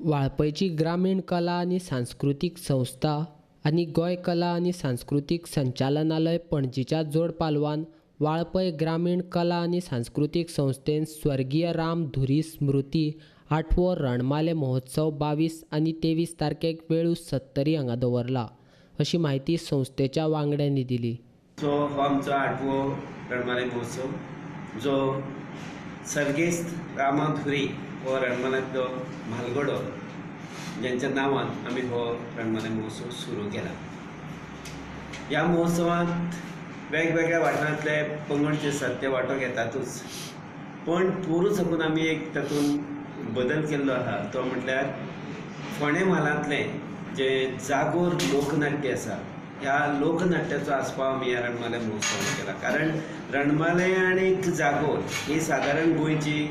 वाळपयची ग्रामीण कला आनी सांस्कृतीक संस्था आनी गोंय कला आनी सांस्कृतीक संचालनालय पणजीच्या जोड पालवान वाळपय ग्रामीण कला आनी सांस्कृतीक संस्थेन स्वर्गीय राम धुरी स्मृती आठवो रणमाले महोत्सव 22 आनी 23 तारखेक वेळूस सत्तरी हांगा दवरला अशी म्हायती संस्थेच्या वांगड्यांनी दिली. सो हो आमचो आठवो रणमाले महोत्सव जो सर्गेस्त रामा धुरी हो रणमाल्यांतलो म्हालगडो ज्यांच्या नांवान आमी हो रणमाले महोत्सव सुरू केला. ह्या महोत्सवांत वेगवेगळ्या वाठारांतले पंगड जे आसात ते वांटो घेतातूच, पण पोरूं साकून आमी एक तातूंत बदल केल्लो आसा तो म्हटल्यार फोंडें म्हालांतलें जें जागोर लोकनाट्य आसा ह्या लोकनाट्याचो आस्पाव आमी ह्या रणमाले महोत्सवान केला. कारण रणमाले आनी जागोर ही सादारण गोंयची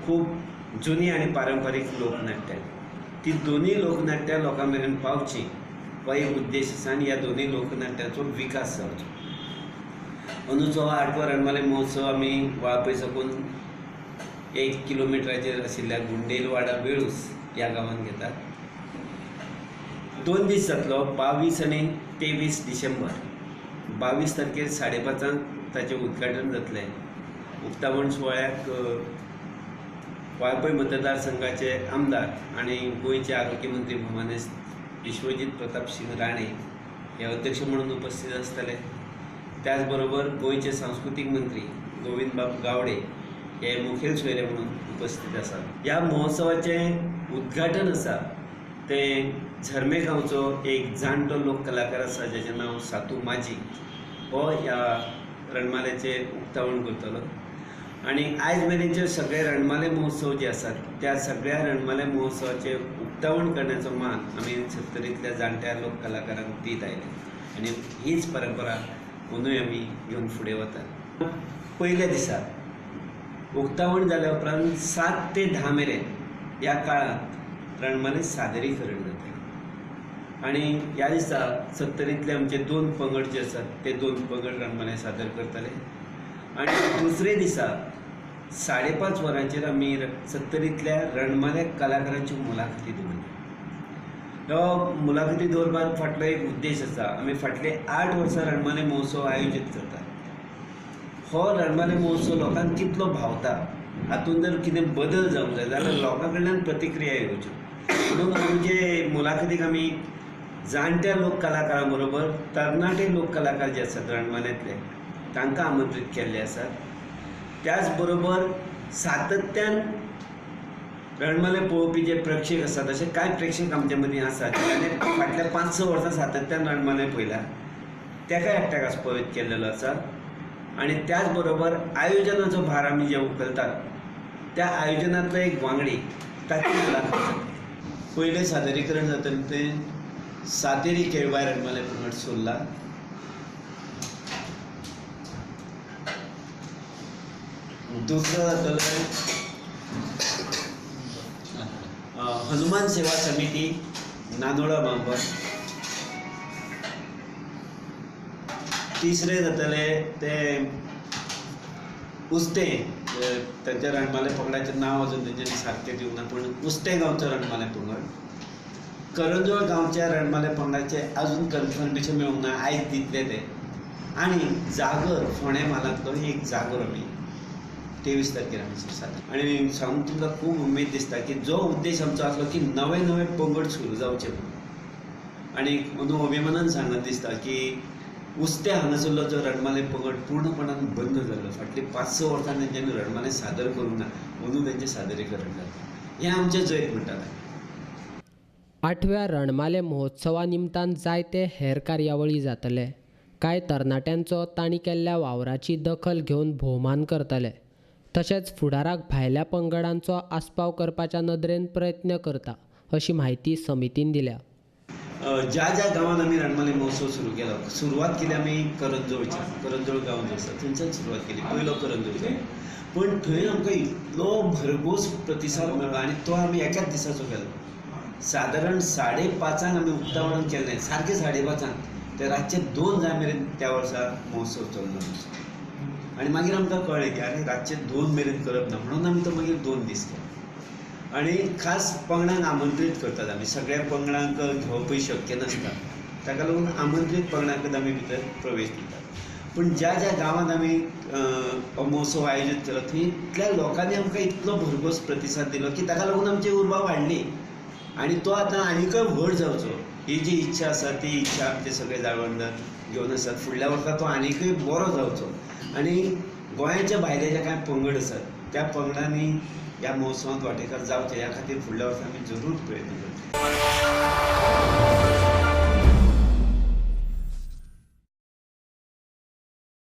खूब जुनी आनी पारंपारीक लोकनाट्यां. ती दोनूय लोकनाट्यां लोकां मेरेन पावची हो एक उद्देश आसा आनी ह्या दोनूय लोकनाट्याचो विकास जावचो. अंदूचो आठवो रणमाले महोत्सव आमी वाळपय साकून 1 किलोमिटराचेर आशिल्ल्या गुंडेलवाडा वेळूस ह्या गांवांत घेतात. 2 दीस जातलो, 22 आनी 23 डिसेंबर. 22 तारखेर 5:30 ताचें उद्घाटन जातलें. उक्तावण सुवाळ्याक वाळपय मतदारसंघाचे आमदार आनी गोंयचे आरोग्य मंत्री भोमानेस्त विश्वजीत प्रताप सिंह राणे हे अध्यक्ष म्हणून उपस्थित आसतले. त्याच बरोबर गोंयचे सांस्कृतीक मंत्री गोविंदबाब गावडे हे मुखेल सोयरे म्हणून उपस्थित आसात. ह्या महोत्सवाचें उद्घाटन आसा तें झर्मे गांवचो एक जाणटो लोक कलाकार आसा ज्याचें नांव सातू माजी हो ह्या रणमाल्याचें उक्तावण करतलो. आनी आयज मेरेनचे सगळे रणमाले महोत्सव जे आसात त्या सगळ्या रणमाले महोत्सवाचें उक्तावण करण्याचो मान आमी सत्तरींतल्या जाणट्या लोक कलाकारांक दीत आयले आनी हीच परंपरा अंदूय आमी घेवन फुडें वतात. पयल्या दिसा उक्तावण जाल्या उपरांत 7 ते 10 मेरेन ह्या काळांत रणमाले सादरीकरण जाता आनी ह्या दिसा सत्तरींतले आमचे 2 पंगड जे आसात ते 2 पंगड रणमाले सादर करतले. आनी दुसरे दिसा 5:30 वरांचेर आमी सत्तरींतल्या रणमाले कलाकारांच्यो मुलाखती दवरल्यो. ह्यो मुलाखती दवरपाक फाटलो एक उद्देश आसा. आमी फाटले 8 वर्सां रणमाले महोत्सव आयोजीत करतात. हो रणमाले महोत्सव लोकांक कितलो भावता हातूंत जर कितें बदल जावंक जाय जाल्यार लोकां कडल्यान प्रतिक्रिया येवच्यो म्हणून आमचे मुलाखतीक आमी जाणट्या लोक कलाकारां बरोबर तरणाटे लोक कलाकार जे आसात रणमाल्यांतले तांकां आमंत्रीत केल्ले आसात. त्याच बरोबर सातत्यान रणमाले पळोवपी जे प्रेक्षक आसात अशे कांय प्रेक्षक आमचे मदीं आसात जाणे फाटल्या 5-6 वर्सां सातत्यान रणमाले पळयला ताका एकट्याक आस्पावीत केल्लो आसा. आनी त्याच बरोबर आयोजनाचो भार आमी जे उखलतात त्या आयोजनांतलो एक वांगडी ताची मुलाखत जातली. पयलें सादरीकरण जातलें तें सातेरी केळबाय रणमाले पंगड सोल्ला, दुसरो जातलो हनुमान सेवा समिती नानोडा बांबर, तिसरे जातले ते उस्तें, तांच्या रणमाले पंगडाचें नांव अजून तेंच्यांनी सारकें दिवंक ना पूण उस्तें गांवचो रणमाले पंगड, करंजोळ गांवच्या रणमाले पंगडाचें अजून कन्फर्मेशन मेळूंक ना, आयज दितले ते. आनी जागर फोंडें म्हालांतलो एक जागर आमी 23 तारखेर आमी सादर. आनी सांगूंक तुमकां खूब उमेद दिसता की जो उद्देश आमचो आसलो की नवे नवे पंगड सुरू जावचे म्हणून, आनी अंदू अभिमानान सांगत दिसता की उस्तें हांगासरलो जो रणमाले पंगड पूर्णपणान बंद जाल्लो, फाटलीं 5-6 वर्सां तेंच्यांनी रणमाले सादर करूंक ना, अंदू तेंचें सादरीकरण जाता. हें आमचें जैत म्हणटात. आठव्या रणमाले महोत्सवा निमतान जायते हेर कार्यावळी जातले. कांय तरणाट्यांचो तांणी केल्ल्या वावराची दखल घेवन भोवमान करतले. तशेंच फुडाराक भायल्या पंगडांचो आस्पाव करपाच्या नदरेन प्रयत्न करता अशी म्हायती समितीन दिल्या. ज्या ज्या गांवांत आमी रणमाले महोत्सव सुरू केलो, सुरवात केली आमी करंजोळच्या, करंजोळ गांव जो आसा थंयच्यान सुरवात केली, पयलो करंजोळच्या. पूण थंय आमकां इतलो भरघोस प्रतिसाद मेळ्ळो आनी तो आमी एकाच दिसाचो केलो. सादारण 5:30 आमी उक्तावण केलें, सारकें 5:30 ते रातचे 2 जाय मेरेन त्या वर्सा महोत्सव चल्लो. आनी मागीर आमकां कळ्ळें की आरे रातचे 2 मेरेन करप ना म्हणून आमी तो मागीर 2 दीस केलो. आनी खास पंगडांक आमंत्रीत करतात आमी. सगळ्या पंगडांक घेवपूय शक्य नासता, ताका लागून आमंत्रीत पंगडांकच आमी भितर प्रवेश दितात. पूण ज्या ज्या गांवांत आमी हो महोत्सव आयोजीत केलो थंय इतल्या लोकांनी आमकां इतलो भरघोस प्रतिसाद दिलो की ताका लागून आमची उर्बा वाडली आनी तो आतां आनीकय व्हड जावचो ही जी इच्छा आसा ती इच्छा आमचे सगळे जाळवणदार घेवन आसात. फुडल्या वर्सा तो आनीकय बरो जावचो आनी गोंयाच्या भायले जे कांय पंगड आसात त्या पंगडांनी ह्या महोत्सवांत वांटेकार जावचे ह्या खातीर फुडल्या वर्सा आमी जरूर प्रयत्न करतले.